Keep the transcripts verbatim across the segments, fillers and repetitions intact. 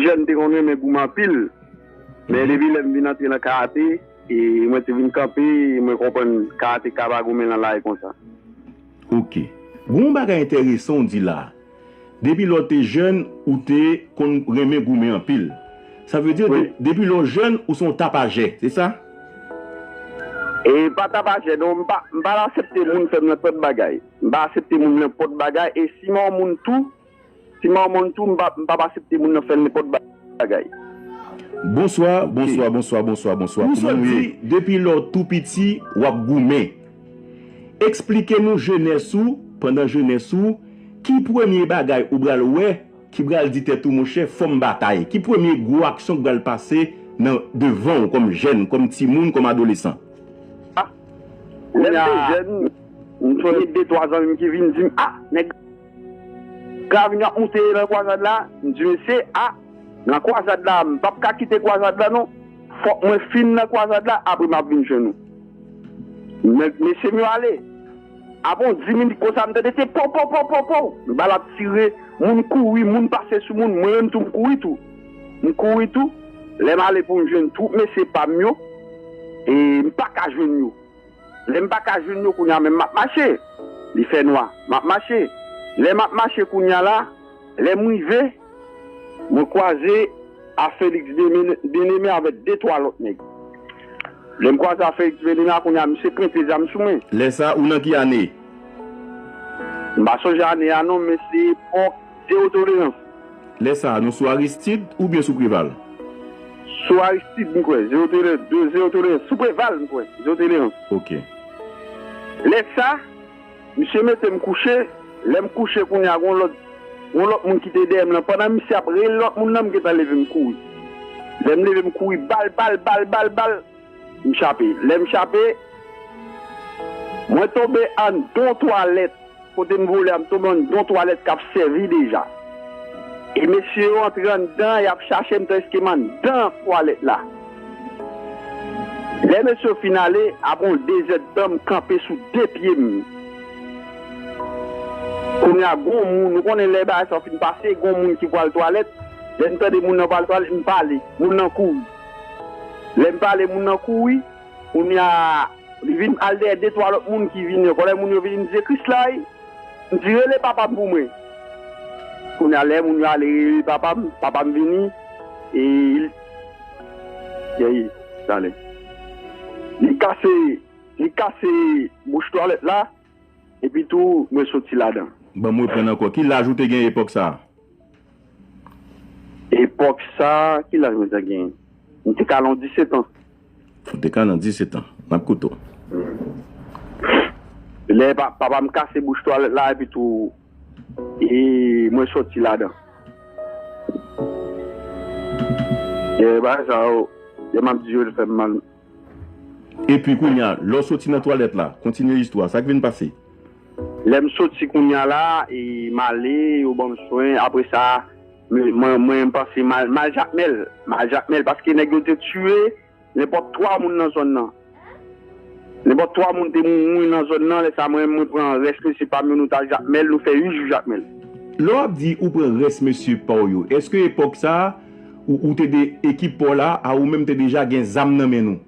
jèn te konn renmen goumen anpil. Men depi lè m vin antre nan karate, e mwen te vin kanpe, e mwen konprann karate ka pa goumen nan lari konsa. Ok. Gon yon bagay enteresan w di la. Depi lè w te jèn, ou te konn renmen goumen anpil. Sa vle di, depi lè w jèn, ou se yon tapajè, se sa? E pa tapajè, non, m pa, m pa aksepte moun fè m nenpòt bagay. M pa aksepte moun nenpòt bagay, e si m wè yon moun tou, si m wè yon moun tou, m pa, m p ap aksepte moun nan fè l nenpòt bagay. Bonswa, bonswa, bonswa, bonswa, bonswa. Ou sot di, depi lè w tou piti, w ap goumen. Eksplike nou jenès ou, pandan jenès ou, ki premye bagay ou pral wè, ki pral di tèt ou, monchè, fò m batay? Ki premye gwo aksyon k pral pase nan devan w kòm jèn, kòm timoun, kòm adolesan? Lè m te jèn, m sonje de twa zanmi m ki vin di m, a, nèg Gravin yo ap moute nan kwazad la, m di, mesye, a, nan kwazad la, m p ap ka kite kwazad la non. Fòk mwen fin nan kwazad la, apre m ap vin jwenn ou. Mesye m yo ale. Apre yon dis minit konsa, m tande se pow, pow, pow, pow, pow. Bal ap tire, moun kouri, moun pase sou moun, mwen menm tou m kouri tou. M kouri tou. Lè m ale pou m jwenn twoup mesye pa m yo, e m pa ka jwenn yo. Lè m pa ka jwenn yo kounye a menm, m ap mache. Li fè nwa. M ap mache. Lè m ap mache kounye a la, lè m rive, mwen kwaze a Felix Bien-Aimé avèk de twa lòt nèg. Lè m kwaze a Felix Bien-Aimé a, kounye a misye pwente zam sou mwen. Lè sa, ou nan ki ane? M pa sonje ane a non, men se epòk zewo tolerans. Lè sa a, nou sou Aristide oubyen sou Preval? Sou Aristide, m kwè. Zewo tolerans, zewo tolerans. Sou Preval, m kwè. Zewo tolerans. Ok. Lè sa, misye mete m kouche. Lè m kouche kounye a, gon lòt, gon lòt moun ki te dèyè m lan. Pandan misye ap rele lòt moun nan, m gentan leve m kouri. Lè m leve m kouri, bal, bal, bal, bal, bal. M chape. Lè m chape, mwen tonbe anndan yon twalèt. Kote m vole a, m tonbe anndan yon twalèt k ap sèvi deja. E mesye yo antre anndan, y ap chache m tandiske m anndan twalèt la. Lè mesye yo fin ale, apre yon dezèdtan, m kanpe sou de pye m. Kounye a, gon moun, ou konnen lè bagay sa yo fin pase, gon moun ki pral twalèt. Lè m tande moun nan pral twalèt, m pale. Moun nan kouri. Lè m pale, moun nan kouri. Kounye a, li vin al dèyè de twa lòt moun ki vini ankò. Lè moun yo vini, m di, se Krisla wi. M di, rele papa m pou mwen. Kounye a, lè moun yo ale rele papa m, papa m vini, e li, e li, tande. Li kase, li kase bouch twalèt la, epi tou, mwen soti ladan. Ban m reprann ankò. Ki laj ou te gen epòk sa a? Epòk sa, ki laj mwen te genyen? M te ka nan disèt an. Ou te ka nan disèt an. M ap koute w. Lè papa m kase bouch twalèt la, epi tou, e mwen soti ladan. E bagay sa yo, lè m ap di yo, l fè m mal. Epi kounye a, lè w soti nan twalèt la, kontinye istwa, sa k vin pase? Lè m soti kounye a la, e m ale, yo ban m swen. Apre sa, mwen, mwen, mwen panse m al, m al Jakmèl. M al Jakmèl paske nèg yo te tiye nenpòt twa moun nan zòn nan. Nenpòt twa moun te mouri nan zòn nan. Lè sa, mwen, mwen pran rès mesye pa m yo, nou t al Jakmèl, nou fè uit jou Jakmèl. Lè w ap di ou pran rès mesye pa w yo, èske epòk sa a, ou, ou te de ekip pa w la, a ou menm te deja gen zam nan men nou?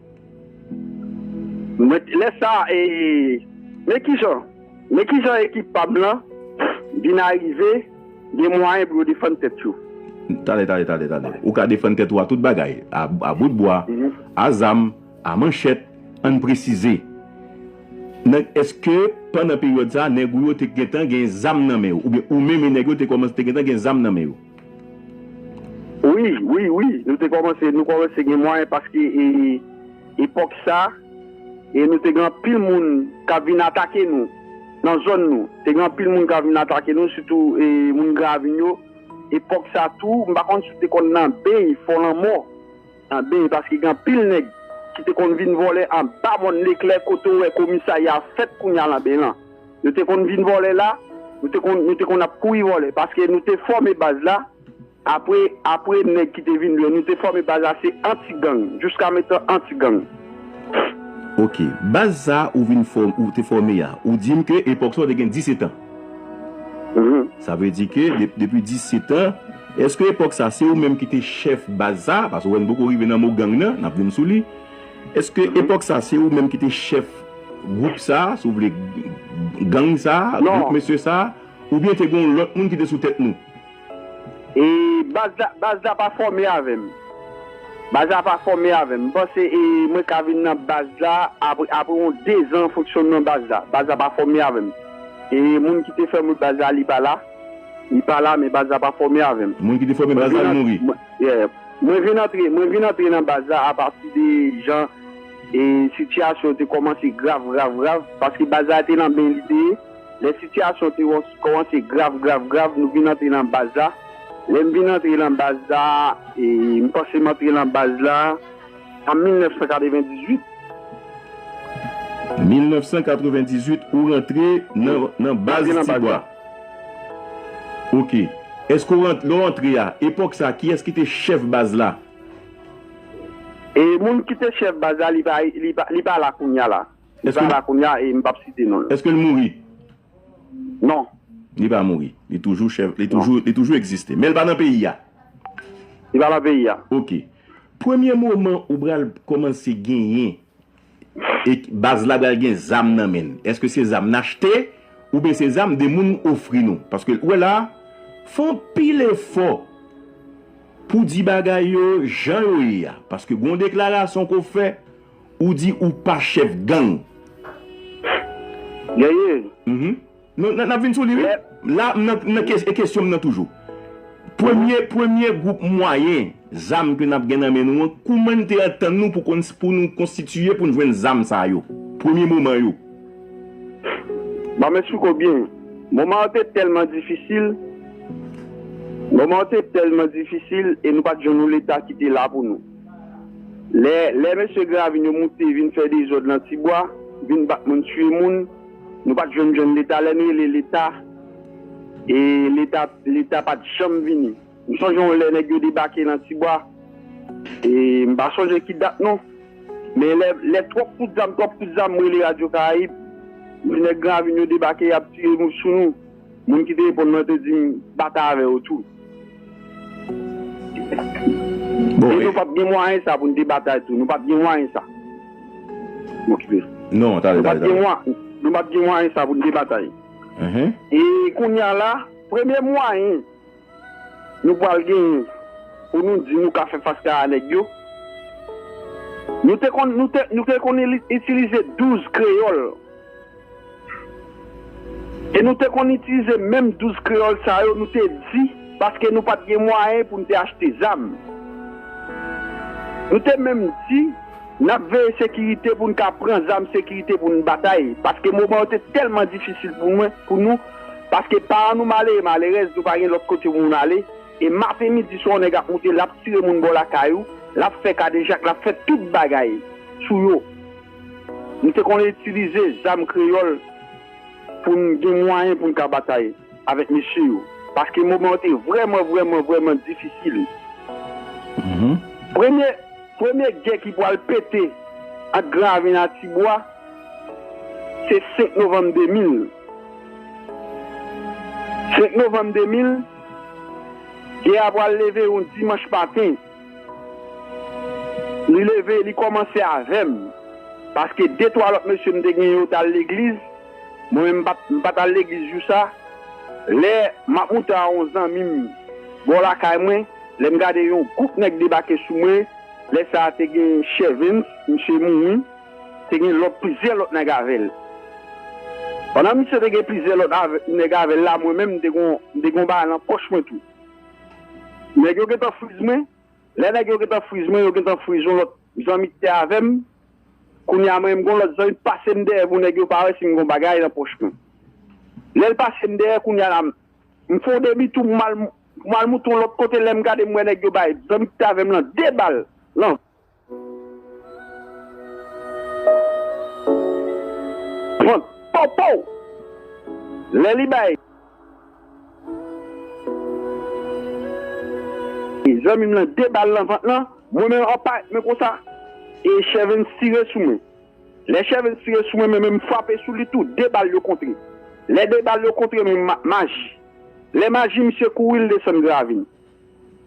Mwen, lè sa, e, men kijan, men kijan ekip pa m lan vin arive gen mwayen pou yo defann tèt yo. Tande, tande, tande, tande. Ou ka defann tèt ou a tout bagay, a, a bout bwa, a zam, a manchèt, ann presize. Nan, èske pandan peryòd sa a, nèg ou yo te gentan gen zam nan men yo, oubyen ou menm e nèg yo te kòmanse te gentan gen zam nan men yo? Wi, wi, wi. Nou te kòmanse, nou kòmanse gen mwayen paske e, epòk sa, e nou te gen anpil moun k ap vin atake nou nan zòn nou. Te gen anpil moun k ap vin atake nou, sitou e, moun Gravin yo. Epòk sa tou, m pa konn si w te konn nan Beny, Fò Lanmò. Nan Beny, paske gen anpil nèg ki te konn vin vòlè anba mòn Leklè kote w wè komisarya a fèt kounye a nan Beny lan. Yo te konn vin vòlè la, nou te konn, nou te konn ap kouri vòlè, paske nou te fòme baz la, apre, apre nèg ki te vin lwen, nou te fòme baz la, se anti-gang, jiska mentan anti-gang. Ok, baz sa ou vin fòm, ou te fòme a, ou di m ke epòk sa ou te gen disèt an. Sa vle di ke de, depi disèt an, Èske epòk sa, se ou menm ki te chèf baz sa? Paske ou wè n poko rive nan mo gang nan, n ap vin sou li. Èske epòk sa, se ou menm ki te chèf gwoup sa, si w vle, gang sa, gwoup mesye sa, oubyen te gen yon lòt moun ki te sou tèt nou? E baz la, baz la pa fòme avè m. Baz la pa fòme avè m. M panse e mwen ka vin nan baz la apre, apre yon dezan fonksyònman baz la. Baz la pa fòme avè m. E moun ki te fè mwen baz la, li pa la. Li pa la, men baz la pa fòme avè m. Moun ki te fòme baz la, li mouri. Mwen vin antre, mwen vin antre nan baz la apati de jan e sitiyasyon te kòmanse grav, grav, grav, paske baz la te nan men li te ye. Lè sitiyasyon te kòmanse grav, grav, grav, nou vin antre nan baz la. Lè m vin antre nan baz la, e m panse m antre nan baz la an mil nèf san katrevendizuit. Mil nèf san katrevendizuit, ou rantre nan, nan baz Tibwa. Ok. Èske w rantre, lè w antre a, epòk sa, kiyès ki te chèf baz la? E moun ki te chèf baz la, li pa, li pa, li pa la kounye a la. Li pa la kounye a e m p ap site non l. Èske l mouri? Non. Li pa mouri. Li toujou chèf, li toujou, li toujou egziste. Men l pa nan peyi a. Li pa nan peyi a. Ok. Premye moman ou pral kòmanse genyen e baz la pral gen zam nan men l. Èske se zam n achte oubyen se zam de moun ofri nou? Paske ou wè la, fè anpil efò pou di bagay yo jan yo ye a. Paske gon deklarasyon ke w fè, ou di ou pa chèf gang. Gaye. Mhm. Non, n, n ap vin sou li, wi. La, nan, nan kes-, e kesyon m nan toujou. Premye, premye gwoup mwayen, zam ke n ap gen nan men nou an, kouman n te antann nou pou kon-, pou nou konstitiye, pou n jwenn zam sa yo? Premye moman yo. Ban m esplike w byen. Moman an te tèlman difisil. Moman an te tèlman difisil e nou pa t jwenn yon Leta ki te la pou nou. Lè, lè mesye Gravin yo moute vin fè dezòd nan Tibwa, vin bat moun, tiye moun, nou pa t jwenn, jwenn Leta. Lè n rele Leta, e Leta, Leta pa t janm vini. M sonje yon lè nèg yo debake nan Tibwa, e m pa sonje ki dat non. Men lè, lè twòp kout zam, twòp kout zam, m rele Radyo Karayib, m di nèg Gravin yo debake, y ap tiye nou sou nou. Moun ki te reponn mwen te di m batay avè yo tou. Bon, e nou pa t gen mwayen sa pou n te batay tou. Nou pa t gen mwayen sa. M okipe. Non, talè, talè, talè. Nou pa t gen mwa-, nou pa t gen mwayen sa pou n te batay. Mhm. E kounye a la, premye mwayen nou pral genyen pou nou di nou ka fè fas a nèg yo, nou te konn, nou te, nou te konn itilize douz kreyòl. E nou te konn itilize menm douz kreyòl sa yo, nou te di, paske nou pa t gen mwayen pou n te achte zam. Nou te menm di, n ap veye sekirite pou n ka pran zam sekirite pou n batay, paske moman yo te tèlman difisil pou mwen, pou nou, paske paran nou malere, malerèz, nou pa gen lòt kote pou nou ale, e maten, midi, swa, yon nèg ap moute, l ap tire moun bò lakay ou, l ap fè kadejak, l ap fè tout bagay sou yo. Nou te konn itilize zam kreyòl pou n gen mwayen pou n ka batay avèk mesye yo. Paske moman yo te vrèman, vrèman, vrèman difisil. Mhm. Premye, premye gè ki pral pete ant Gravin a Tibwa, se senk novanm de mil. Senk novanm de mil, gè a pral leve yon dimanch maten. Li leve, li kòmanse avè m. Paske de twa lòt mesye m te gen yo t al legliz. Mwen menm, m pa t, m pa t al legliz jou sa. Lè m ap moute a yon zanmi m bò lakay mwen, lè m gade yon gwoup nèg debake sou mwen, lè sa a te gen Chèvens, misye mouri, te gen lòt, plizyè lòt nèg avè l. Pandan misye te gen plizyè lòt avè, nèg avè l la, mwen menm, m te gon, m te gon bagay nan pòch mwen tou. Nèg yo gentan friz mwen, Lè nèg yo gentan friz mwen, yo gentan friz yon lòt zanmi ki te avè m. Kounye a, mwen menm, gon lòt zanmi pase m dèyè pou nèg yo pa wè si m gon bagay nan pòch mwen. Lè l pase m dèyè, kounye a la, m fè yon demi tou, m al, m al moute yon lòt kote. Lè m gade, m wè nèg yo bay zanmi ki te avè m lan de bal lan vant. Pow, pow! Lè li bay zanmi m lan de bal nan vant lan, mwen menm an parèt mwen konsa, e Chèvens tire sou mwen. Lè Chèvens tire sou mwen, mwen menm m frape sou li tou, de bal yo kontre. Lè de bal yo kontre, mwen ma-, maji. Lè maji, misye kouri, l desann Gravin.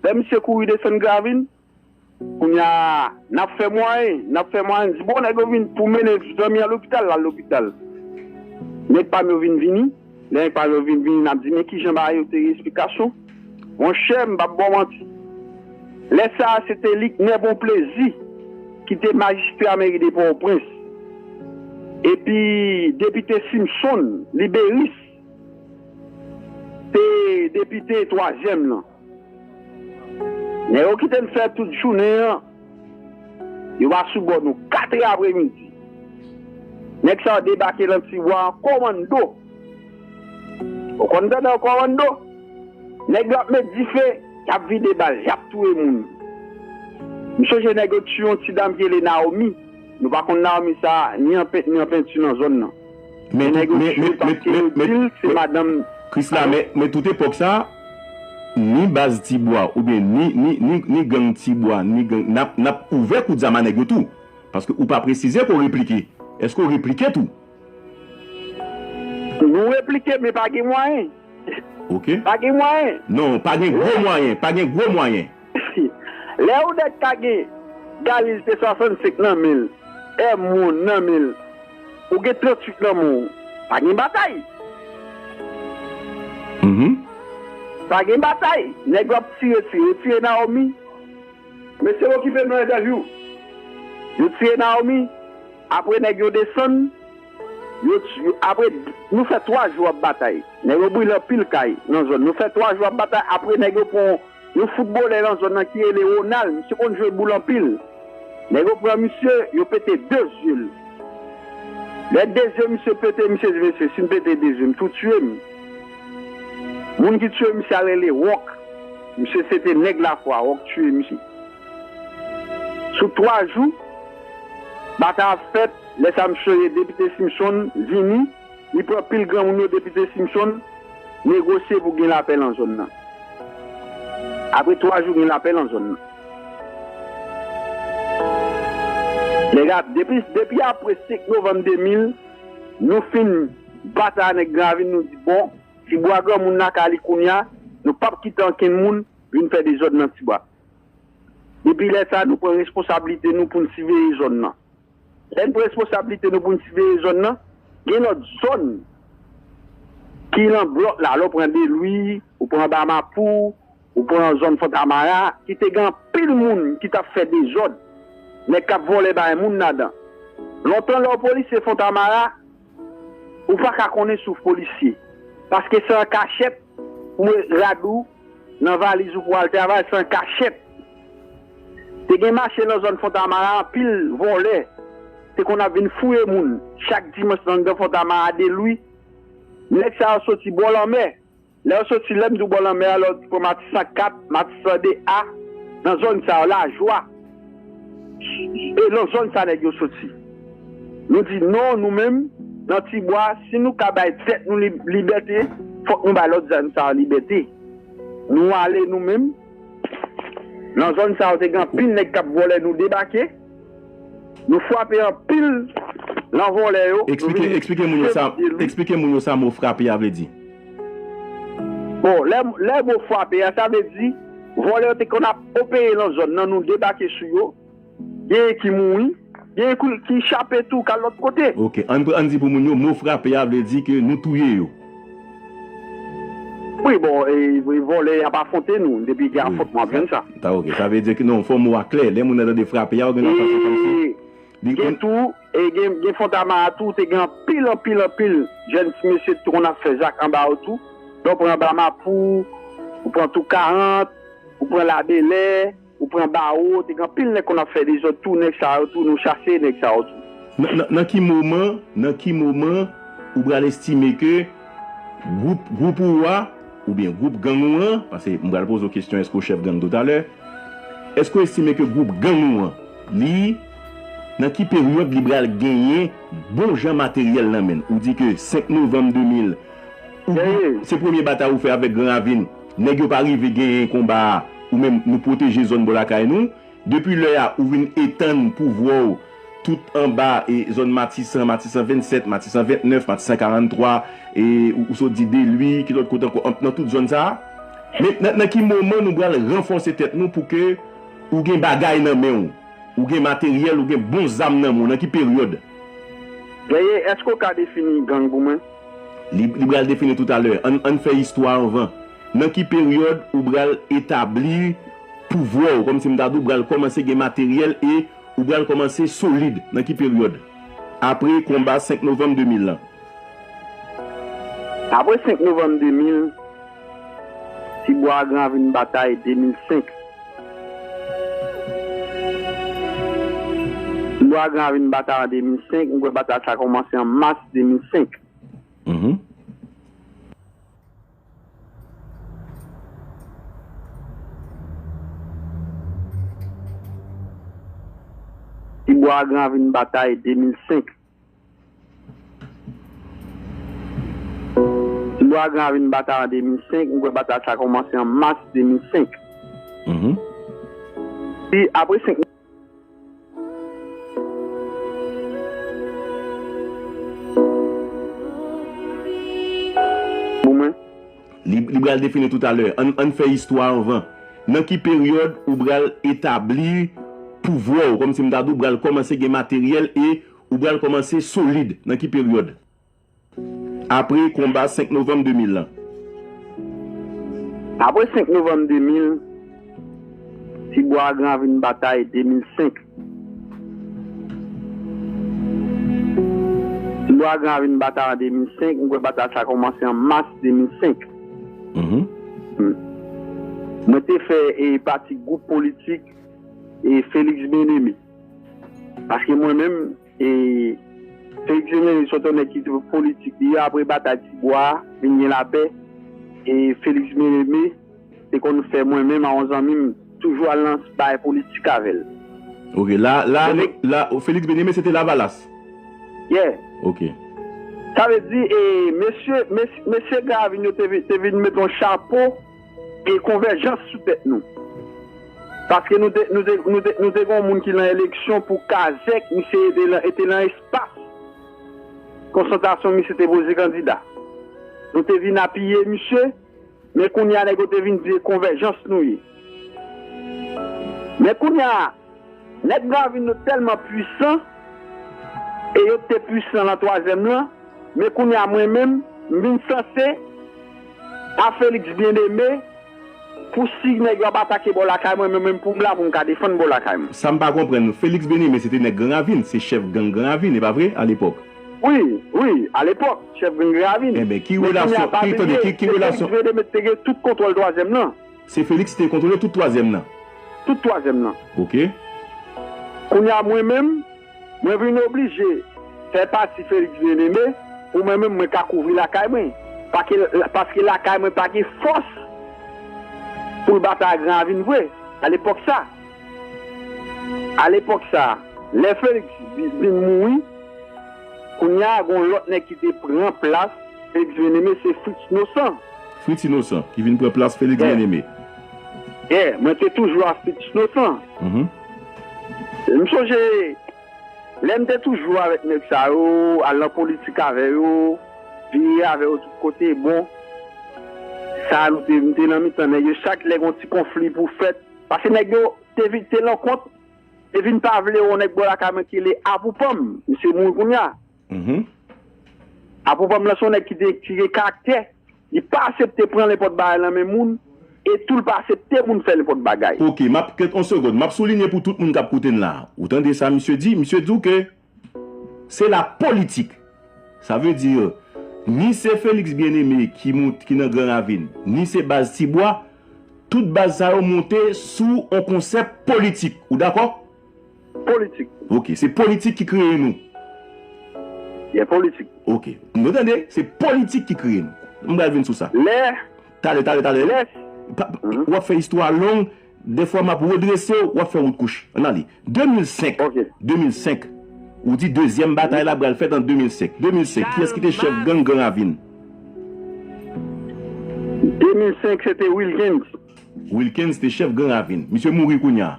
Lè misye kouri desann Gravin, kounye a, n ap fè mwayen, n ap fè mwayen. Di, bon, nèg yo vin pou mennen zanmi an lopital, l al lopital. Nèg pa m yo vin vini. Lè nèg pa m yo vin vini, n ap di, men kijan bagay yo te ye, esplikasyon. Monchè, m p ap ba w manti. Lè sa a, se te Liknè Bonplezi ki te majistra meri de Pòtoprens. Epi depite Simpson Liberis te depite twazyèm nan. Nèg yo kite n fè tout jounen an. Yo pa sou bò nou. Katrè apremidi. Nèg sa yo debake nan Tibwa an kòmanndo. Ou konn tande yo kòmanndo? Nèg yo ap met dife, y ap vide bal, y ap touye moun. M sonje nèg yo tiye yon ti dam ki rele Naomi. Nou pa konn Naomi sa, ni an pent, ni an penti nan zòn nan. Men Men nèg yo men, tiye men, paske men, yo men, di l se men, madanm Krisla, alo? Men, men tout epòk sa, ni baz Tibwa, oubyen ni, ni, ni, ni gang Tibwa, ni gang, n ap, n ap ouvè kout zam a nèg yo tou. Paske ou pa presize ke w replike. Èske w replike tou? Nou replike, men pa gen mwayen. Ok. Pa gen mwayen. Non, pa gen gwo mwayen, pa gen gwo mwayen. Lè yon nèg ka gen Galil te swasannsenk nan men l, M One nan men l, ou gen tranntuit nan men w, pa gen batay. Mhm. Pa gen batay. Nèg yo ap tire, tire, yo tire Naomi. Mesye okipe nou entèvyou. Yo tire Naomi. Apre nèg yo desann. Yo, yo, apre, nou fè twa jou ap batay. Nèg yo brile anpil kay nan zòn. Nou fè twa jou ap batay. Apre, nèg yo pran yon foutbolè nan zòn nan ki rele Ronald. Misye konn jwe boul anpil. Nèg yo pran misye, yo pete de zye l. Lè de zye misye pete, misye di, mesye, si m pete de zye, m tou tiye m. Moun ki tiye misye a rele Wòk. Misye se te nèg Lafwa, Wòk tiye misye. Sou twa jou, batay ap fèt, lè sa m sonje depite Simpson vini, li pran pil granmoun yo, depite Simpson negosye pou gen lapè nan zòn nan. Apre twa jou, gen lapè nan zòn nan. Nèg ap, depi, depi apre senk novanm de mil, nou fin batay a nèg Gravin, nou di, bon, Tibwa granmoun lakay li kounye a, nou p ap kite ankenn moun vin fè dezòd nan Tibwa. Depi lè sa a, nou pran responsablite nou pou n siveye zòn nan. Lè n pran responsablite nou pou n siveye zòn nan, gen lòt zòn ki nan blòk la. Lè w pran Delwi, ou pran Bamapou, ou pran zòn Fontamara, ki te gen anpil moun ki t ap fè dezòd. Nèg k ap vòlè bay moun ladan. Lontan, lè w polisye Fontamara, ou pa ka konnen si w polisye. Paske se an kachèt ou met rad ou nan valiz ou pou w al travay, se an kachèt. Te gen mache nan zòn Fontamara, anpil vòlè te konn ap vin fouye moun chak dimanch nan anndan Fontamara, Delwi. Nèg sa yo soti bò lanmè. Lè yo soti, lè m di w bò lanmè a, lè w pran Matisan kat, Matisan de A, nan zòn sa yo, Lajwa. E nan zòn sa nèg yo soti. Nou di non, nou menm, nan Tibwa, si nou ka bay tèt nou li-, libète, fòk nou bay lòt zòn sa yo libète. Nou ale nou menm, nan zòn sa yo te gen anpil nèg k ap vòlè, nou debake. Nou frape anpil nan vòlè yo. Nou Eksplike, vin eksplike moun yo sa, sere pye nou. Eksplike moun yo sa mo frape a vle di. Bon, lè, lè mo frape a, sa vle di, vòlè yo te konn ap opere nan zòn nan, nou debake sou yo. Genyen ki mouri, genyen kou-, ki chape tou, k al lòt kote. Ok, ann, ann di pou moun yo, mo frape a vle di ke nou touye yo. Wi, bon, e, e vòlè y ap afwonte nou, depi gen afwontman, ap jwenn sa. Ta, ok, sa vle di ke non, fò mo a klè. Lè moun nan tande frape a, ou gen yon fason kòmsi E li gen konn tou, e gen, gen Fontamara tou, te gen anpil, anpil, anpil jèn ti mesye ki konn ap fè zak anba yo tou. Lè w pran Bamapou, ou pran tou karant, ou pran Labelè, ou pran Bawo, te gen anpil nèg konn ap fè dezòd tou, nèg sa yo tou, nou chase nèg sa yo tou. Nan, nan, nan ki moman, nan ki moman ou pral estime ke gwoup, gwoup ou a, oubyen gwoup gang ou an, paske m pral poze w kesyon èske w chèf gang toutalè, èske w estime ke gwoup gang ou an, li, nan ki peryòd li pral genyen bon jan materyèl nan men l? Ou di ke senk novanm de mil, ou, se premye batay ou fè avèk Gran Ravin, nèg yo pa rive genyen konba a, ou menm nou pwoteje zòn bò lakay nou. Depi lè a, ou vin etann pouvwa w tout anba, e, zòn Matisan, Matisan vennsèt, Matisan ventnèf, Matisan karanntwa, e, ou, ou sot di Delwi, ki lòt kote ankò, an, nan tout zòn sa a. Men nan, nan ki moman nou pral ranfòse tèt nou pou ke ou gen bagay nan men w, ou gen materyèl, ou gen bon zam nan men w, nan ki peryòd? Veye, èske w ka defini gang pou mwen? Li, li pral defini toutalè. Ann, ann fè istwa anvan. Nan ki peryòd ou pral etabli pouvwa w, kòmsi m ta di w pral kòmanse gen materyèl e ou pral kòmanse solid? Nan ki peryòd? Apre konba senk novanm de mil lan. Apre senk novanm de mil, Tibwa Gran Ravin batay de mil senk. Tibwa Gran Ravin batay an de mil senk, m kwè batay sa kòmanse an mas de mil senk. Mhm. Tibwa Gran Ravin batay de mil senk. Tibwa Gran Ravin batay an de mil senk, m kwè batay sa kòmanse an mas de mil senk. Mhm. Pi apre senk pou mwen. Li, li pral defini toutalè. Ann, ann fè istwa anvan. Nan ki peryòd ou pral etabli pouvwa w, kòmsi m ta di w pral kòmanse gen materyèl e ou pral kòmanse solid? Nan ki peryòd? Apre konba senk novanm de mil lan. Apre senk novanm de mil, Tibwa Gran Ravin batay de mil senk. Tibwa Gran Ravin batay an de mil senk, m kwè batay sa kòmanse an mas de mil senk. Mhm. Hmm. Mwen te fè e pati gwoup politik e Félix Bien-Aimé. Paske mwen menm, e Félix Bien-Aimé se te yon nèg ki te politik li, apre batay Tibwa, vin gen lapè, e Félix Bien-Aimé te konn fè mwen menm a yon zanmi m toujou al nan bay politik avè l. Ok, la, la, Félix la, Félix Bien-Aimé se te Lavalas. Yeah. Ok. Sa vle di, e, mesye, mes-, mesye Gravin yo te vi-, te vin met yon chapo e konvèjans sou tèt nou. Paske nou te, nou te, nou te, nou te gen yon moun ki lan eleksyon pou Kazèk, misye te lan, te lan espas konsantrasyon, misye te poze kandida. Nou te vin apiye misye, men kounye a nèg yo te vin di e konvèjans nou ye. Men kounye a, nèg Gravin yo tèlman pwisan, e yo te pwisan lan twazyèm lan, men kounye a mwen menm, m vin sanse a Félix Bien-Aimé, pou si nèg yo ap atake bò lakay mwen, mwen menm pou m la, pou m ka defann bò lakay mwen. Sa m pa konprann, Félix Bien-Aimé se te nèg Gran Ravin, se chèf gang Gran Ravin, e pa vre, alepòk? Wi, wi, alepòk, chèf gang Gran Ravin. Enben, ki relasyon, ki, tande, ki, ki relasyon? Félix Bien-Aimé te gen tout kontwòl twazyèm lan. Se Félix ki te kontwole tout twazyèm nan? Tout twazyèm nan. Ok. Kounye a mwen menm, mwen vin oblije fè pati Félix Bien-Aimé pou mwen menm mwen ka kouvri lakay mwen. Paske, paske lakay mwen pa gen fòs pou l batay Gran Ravin vre. Alepòk sa, alepòk sa, lè Félix vin, vin mouri, kounye a gen yon lòt nèg ki te pran plas Félix Bien-Aimé, se Fritz Inosan. Fritz Inosan, ki vin pran plas Félix Bien-Aimé. Yeah, mwen te toujou a Fritz Inosan. Mhm. M sonje, lè m te toujou avèk nèg sa yo, al nan politik avè yo, vire avè yo tout kote, bon, sa nou te, m te nan mitan nèg yo, chak lè gen yon ti konfli pou fèt, paske nèg yo te vi-, te lan kont, te vin pa vle yon nèg bò lakay mwen ki rele Apoupanm, misye mouri kounye a. Mhm. Apoupanm lan se yon nèg ki te, ki gen karaktè, li pa aksepte pran nenpòt bagay nan men moun, e tou l pa aksepte moun fè nenpòt bagay. Ok, m ap, kèt, yon segonn, m ap soulinye pou tout moun k ap koute n la. Ou tande sa misye di? Misye di w ke se la politik. Sa vle di, ni se Félix Bien-Aimé ki mont-, ki nan Gran Ravin, ni se baz Tibwa, tout baz sa yo monte sou yon konsèp politik. Ou dakò? Politik. Ok, se politik ki kreye nou. Yeah, politik. Ok. Nou tande, se politik ki kreye nou. M pral vin sou sa. Lè. Talè, talè, talè. Lè. Pa, mhm, w ap fè istwa long, dèfwa m ap redrese w, w ap fè wout kouch. Ann ale. De mil senk. Ok. De mil senk. Ou di dezyèm batay la pral fèt an de mil senk. De mil senk, kiyès ki te chèf gang Gran Ravin? De mil senk, se te Wilkens. Wilkens te chèf Gran Ravin. Misye mouri kounye a.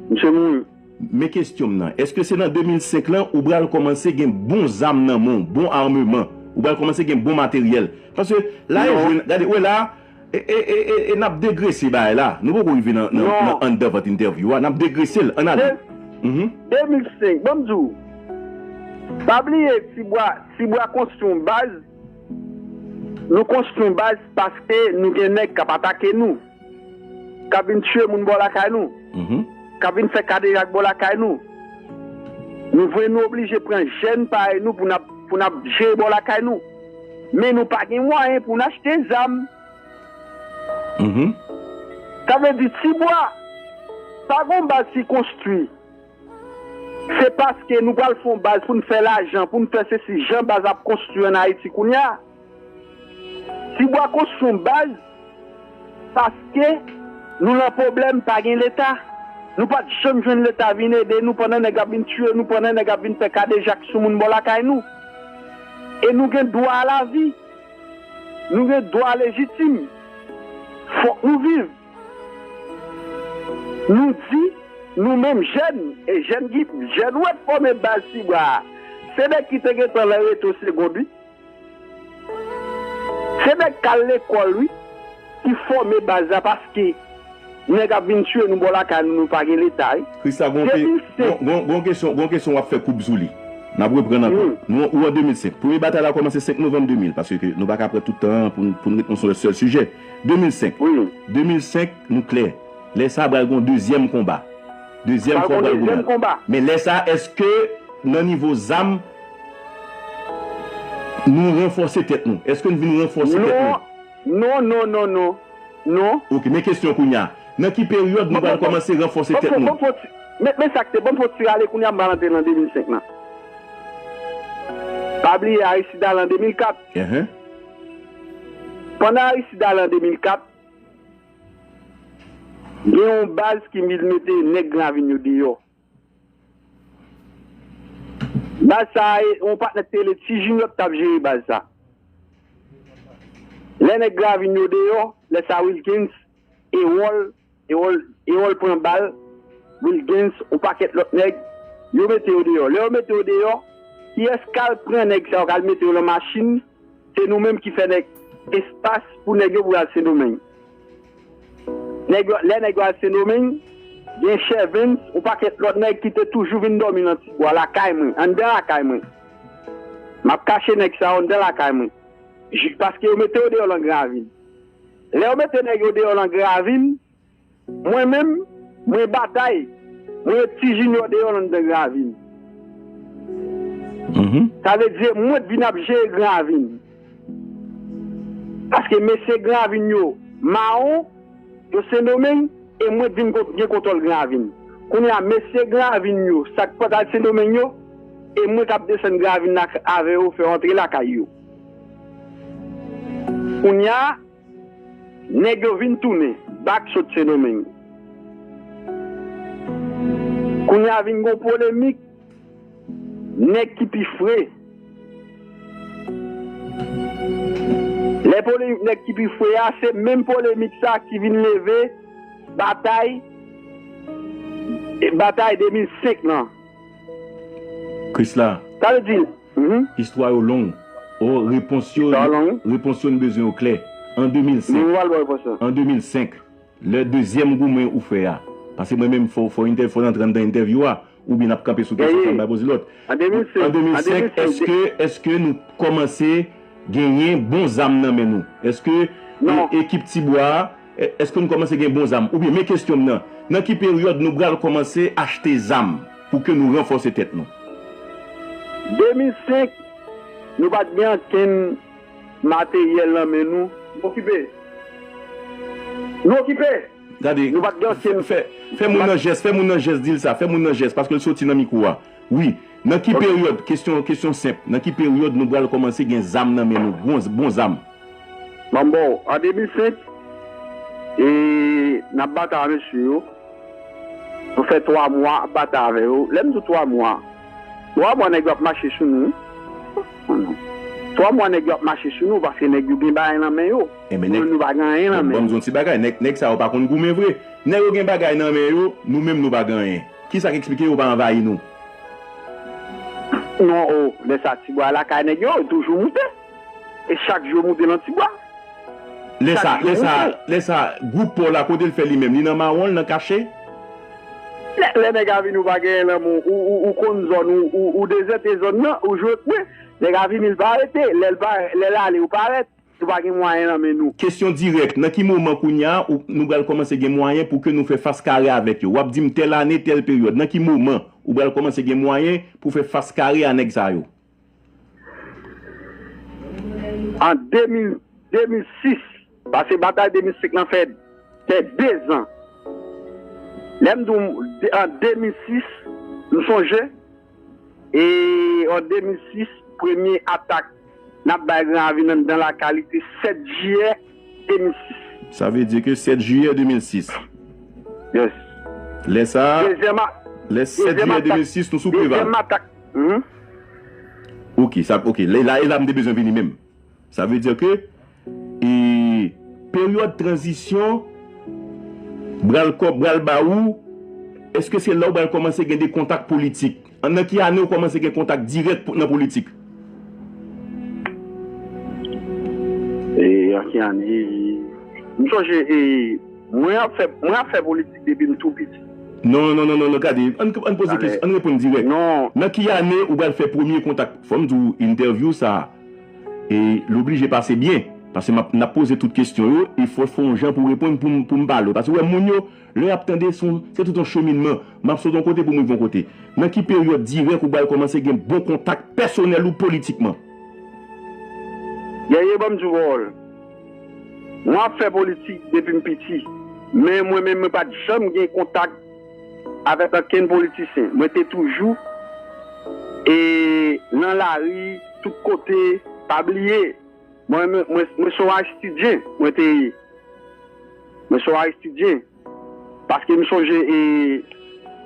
Misye mouri. Men kesyon m nan, èske se nan de mil senk lan ou pral kòmanse gen bon zam nan men w, bon ameman, ou pral kòmanse gen bon materyèl? Paske la e jwenn, gade, ou wè la, E, e, e, e, e n ap degrese bagay la. Nou poko rive nan, nan, nan anndan vant entèvyou a. N ap degrese l. Ann ale. Mhm. De mil senk, ban m di w. Pa bliye, Tibwa, Tibwa konstwi yon baz. Nou konstwi yon baz paske nou gen nèg k ap atake nou, k ap vin tiye moun bò lakay nou, mhm, k ap vin fè kadejak bò lakay nou. Nou vre, nou oblije pran jèn parèy nou pou n ap, pou n ap jere bò lakay nou. Men nou pa gen mwayen pou n achte zam. Mhm. Sa vle di, Tibwa, pa gon baz ki konstwi. Se paske nou pral fè yon baz pou n fè lajan, pou n fè sesi, jan baz ap konstwi ann Ayiti kounye a. Tibwa konstwi yon baz paske nou nan pwoblèm, pa gen Leta. Nou pa t janm jwenn Leta vin ede nou pandan nèg ap vin tiye nou, pandan nèg ap vin fè kadejak sou moun bò lakay nou. E nou gen dwa a lavi. Nou gen dwa lejitim. Fòk nou viv. Nou di, nou menm jèn, e jèn ki, jèn ou wè k fòme baz Tibwa a, se nèg ki te gentan nan reto segond, wi. Se nèg k al lekòl, wi, ki fòme baz la, paske nèg ap vin tiye nou bò lakay nou, nou pa gen Leta, wi. Krista, gon ke-, de mil senk. Gon, gon, gon kesyon, gon kesyon w ap fè koub sou li. N ap reprann ankò. Hmm. Nou, ou an de mil senk. Premye batay la kòmanse senk novanm de mil, paske nou pa ka pran tout tan an pou n, pou n ret nan yon sèl sijè. De mil senk. Wi. De mil senk, nou klè. Lè sa a pral gen yon dezyèm konba. Dezyèm fwa pral gen yon dezyèm konba. Men lè sa a, èske nan nivo zam, nou ranfòse tèt nou? Èske n vin ranfòse tèt nou? Non, non, non, non, non. Non. Ok, men kesyon kounye a. Nan ki peryòd nou pral kòmanse ranfòse tèt nou? Ban m fè yon ti, men, men sa k te, ban m fè yon ti rale kounye a, m pral antre nan de mil senk lan. Pa bliye Aristide ale an de mil kat. Ehn. Pandan Aristide ale an de mil kat, gen yon baz ki vin mete nèg Gran Ravin yo deyò. Baz sa a, e, yon patnè k te rele Ti Junior ki t ap jere baz sa. Lè nèg Gran Ravin yo deyò, lè sa Wilgens, Erol, Erol, Erol pran bal, Wilgens, yon pakèt lòt nèg, yo mete yo deyò. Lè yo mete yo deyò, kiyès k al pran nèg sa yo, k al mete yo nan machin? Se nou menm ki fè nèg espas pou nèg yo pou al Sendomeng. Nèg yo, lè nèg yo al Sendomeng, gen Chèvens, yon pakèt lòt nèg ki te toujou vin dòmi nan Tibwa, lakay mwen, anndan lakay mwen. M ap kache nèg sa yo anndan lakay mwen. Ji-, paske yo mete yo deyò nan Gran Ravin. Lè yo mete nèg yo deyò nan Gran Ravin, mwen menm, mwen batay. Mwen met Ti Junior deyò anndan Gran Ravin. Mhm. Sa vle di, mwen k vin ap jere Gran Ravin. Paske mesye Gran Ravin yo mawon, yo Sendomeng, e mwen k vin kon-, gen kontwòl Gran Ravin. Kounye a, mesye Gran Ravin yo, sa k pa t al Sendomeng yo, e mwen k ap desann Gran Ravin la avè yo, fè yo antre lakay yo. Kounye a, nèg yo vin tounen, bak sot Sendomeng. Kounye a vin gon polemik, nèg ki pi fre. Lè polemik nèg ki pi fre a, se menm polemik sa ki vin leve batay, e, batay de mil senk lan. Krisla. Sa vle di, mhm. Istwa yo long. O, repons yo, istwa yo long, wi. Repons yo, n bezwen yo klè. An de mil senk. Men ou al ba repons lan. An de mil senk, lè dezyèm goumen ou fè a. Paske mwen menm, fò, fò entè-, fò n antre anndan entèvyou a, oubyen n ap kanpe sou kesyon sa, m bay poze lòt. An de mil senk, an de mil senk, an de mil senk, èske, èske nou kòmanse genyen bon zam nan men nou? Èske, non, e, ekip Tibwa a, e, èske nou kòmanse gen bon zam? Oubyen, men kesyon m nan, nan ki peryòd nou pral kòmanse achte zam pou ke nou ranfòse tèt nou? De mil senk, nou pa t gen ankenn materyèl nan men nou. Nou okipe. Nou okipe. Gade, nou pa t gen ankenn, fè, fè moun nan jès, fè moun nan jès, di l sa, fè moun nan jès, paske l soti nan mikwo a. Wi, nan ki, ok, peryòd, kesyon, kesyon senp, nan ki peryòd nou pral kòmanse gen zam nan men nou, bon, bon zam? Bon, bon, an de mil senk, e, n ap batay ak mesye yo. Nou fè twa mwa ap batay avè yo. Lè m di w twa mwa, twa mwa nèg yo ap mache sou nou. Twa mwa nèg yo ap mache sou nou paske nèg yo gen bagay nan men yo. Enben, nou menm nou pa gen anyen nan men nou. Ban m di w yon ti bagay, nèg, nèg sa yo pa konn goumen vre. Nèg yo gen bagay nan men yo, nou menm nou pa gen anyen. Kisa k eksplike yo pa anvayi nou? Non, o, lè sa Tibwa lakay nèg yo, yo toujou moute. E chak jou yo moute nan Tibwa. Lè sa, lè sa, lè sa, gwoup pa w la, kote l fè li menm? Li nan mawon, l nan kache? Lè, lè nèg a vini, ou pa genyen lanmou, ou, ou, ou konn zòn, ou, ou, ou dezète zòn nan, ou jwe kwe. Nèg a vini, l pa rete. Lè l pa, lè l ale, ou parèt. Nou pa gen mwayen nan men nou. Kesyon dirèk, nan ki moman kounye a ou, nou pral kòmanse gen mwayen pou ke nou fè fas kare avèk yo? W ap di m tèl ane, tèl peryòd. Nan ki moman ou pral kòmanse gen mwayen pou fè fas kare a nèg sa yo? An de mil, de mil sis, paske batay de mil senk lan fè, fè de zan. Lè m di w, de, an de mil sis, m sonje, e an de mil sis, premye atak n ap bay Gran Ravin anndan lakay li, se sèt jiyè de mil sis. Sa vle di ke sèt jiyè de mil sis. Yes. Lè sa a, dezyèm a-, lè sèt jiyè de mil sis, nou sou Preval. Dezyèm atak. Mhm. Ok, sa, ok. Lè, la, e la m te bezwen vini menm. Sa vle di ke, e, peryòd tranzisyon, bral kòb, bral ba ou, èske se la ou pral kòmanse gen de kontak politik? An, nan ki ane ou kòmanse gen kontak dirèk pou, nan politik? E, an ki ane? M sonje, e, mwen ap fè, mwen ap fè politik depi m tou piti. Non, non, non, non, non, gade, ann, ann poze kesyon, ann reponn dirèk. Non. Nan ki ane ou pral fè premye kontak? Fò m di w, entèvyou sa a, e l oblije pase byen. Paske m ap, n ap poze tout kesyon yo, e fò, fò yon jan pou reponn, pou m, pou m pale w. Paske w wè moun yo, lè y ap tande, se yon, se tout yon cheminman. M ap sot yon kote pou m rive yon kote. Nan ki peryòd dirèk ou pral kòmanse gen bon kontak pèsonèl ou politikman? Guerrier, ban m di w pawòl. Mwen ap fè politik depi m piti. Men mwen menm, mwen pa t janm gen kontak avèk okenn politisyen. Mwen te toujou, e, nan lari, tout kote, pa bliye. Mwen, mwen, mwen, mwen se yon Aristidyen, mwen te ye. Mwen se yon Aristidyen. Paske m sonje, e,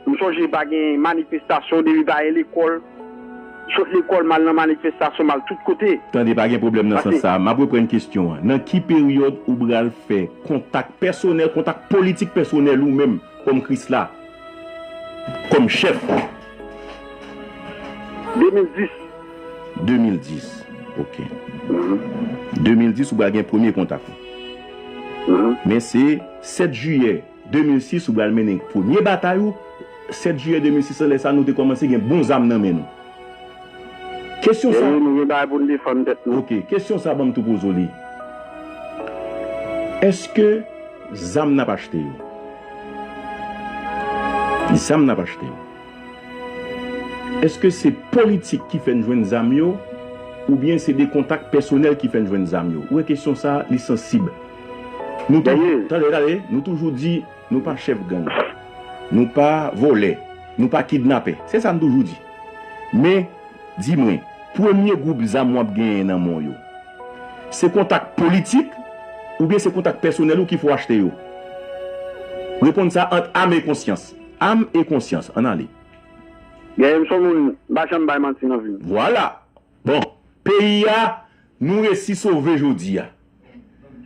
m sonje pa gen manifestasyon depi pa gen lekòl. Sot lekòl, m al nan manifestasyon, m al tout kote. Tande, pa gen pwoblèm nan sans sa a. M ap reprann kesyon an. Nan ki peryòd ou pral fè kontak pèsonèl, kontak politik pèsonèl ou menm kòm Krisla, kòm chèf? De mil dis. De mil dis. Ok. Mhm. De mil dis, ou pral gen premye kontak ou. Mhm. Men se sèt jiyè de mil sis, ou pral mennen premye batay ou. Sèt jiyè de mil sis lan, lè sa a, nou te kòmanse gen bon zam nan men nou. Kesyon sa, nou gen bagay pou n defann tèt nou. Ok, kesyon sa, ban m tou poze w li. Èske zam n ap achte yo? Zam n ap achte yo. Èske se politik ki fè n jwenn zam yo, oubyen se de kontak pèsonèl ki fè n jwenn zam yo? Ou wè kesyon sa a, li sansib. Nou toujou, tande, tande, nou toujou di, nou pa chèf gang. Nou pa vòlè. Nou pa kidnapè. Se sa n toujou di. Men, di mwen, premye gwoup zam w ap genyen nan men w yo, se kontak politik oubyen se kontak pèsonèl ou ki fè w achte yo? Reponn sa ant am e konsyans. Am e konsyans. Ann ale. Guerrier, m se yon moun, m pa janm bay manti nan vi m. Vwala. Bon, peyi a, nou resi sove jodi a.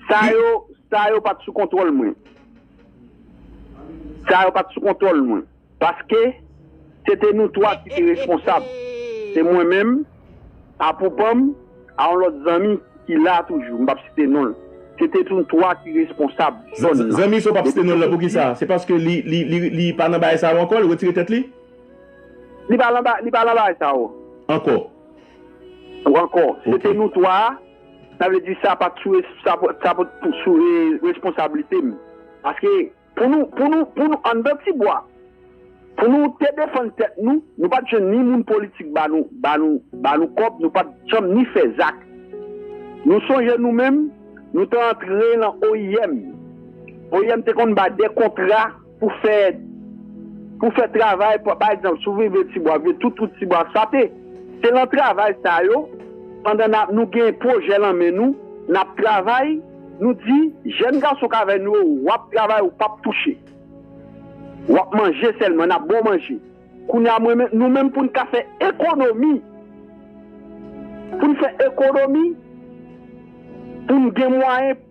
Sa yo, sa yo pa t sou kontwòl mwen. Sa yo pa t sou kontwòl mwen. Paske se te nou twa ki te responsab. Se mwen menm, Apou pa m, a yon lòt zanmi ki la toujou, m p ap site non l. Se te nou twa ki responsab zòn nan. Zanmi sa w p ap site non l la, poukisa? Se paske li, li, li, li pa nan bagay sa yo ankò, li retire tèt li? Li pa nan ba-, li pa nan bagay sa yo. Ankò? Ankò. Se te nou twa, sa vle di sa pa t sou res-, sa pa, sa pa t sou, eh, responsablite m. Paske pou nou, pou nou, pou nou anndan Tibwa, pou nou te defann tèt nou, nou pa t jwenn ni moun politik ba nou, ba nou, ba nou kòb, nou pa t janm ni fè zak. Nou sonje nou menm, nou te antre nan O I M. O I M te konn bay de kontra pou fè, pou fè travay, pa, pa egzanp, si w rive Tibwa, rive tout wout Tibwa, sa te, se nan travay sa yo, pandan n ap, nou gen pwojè nan men nou, n ap travay, nou di, jèn gason k avè nou yo, w ap travay, ou p ap touche. W ap manje sèlman, n ap ba w manje. Kounye a, mwen menm, nou menm pou n ka fè ekonomi, pou n fè ekonomi, pou n gen mwayen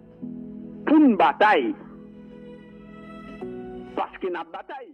pou n batay. Paske n ap batay.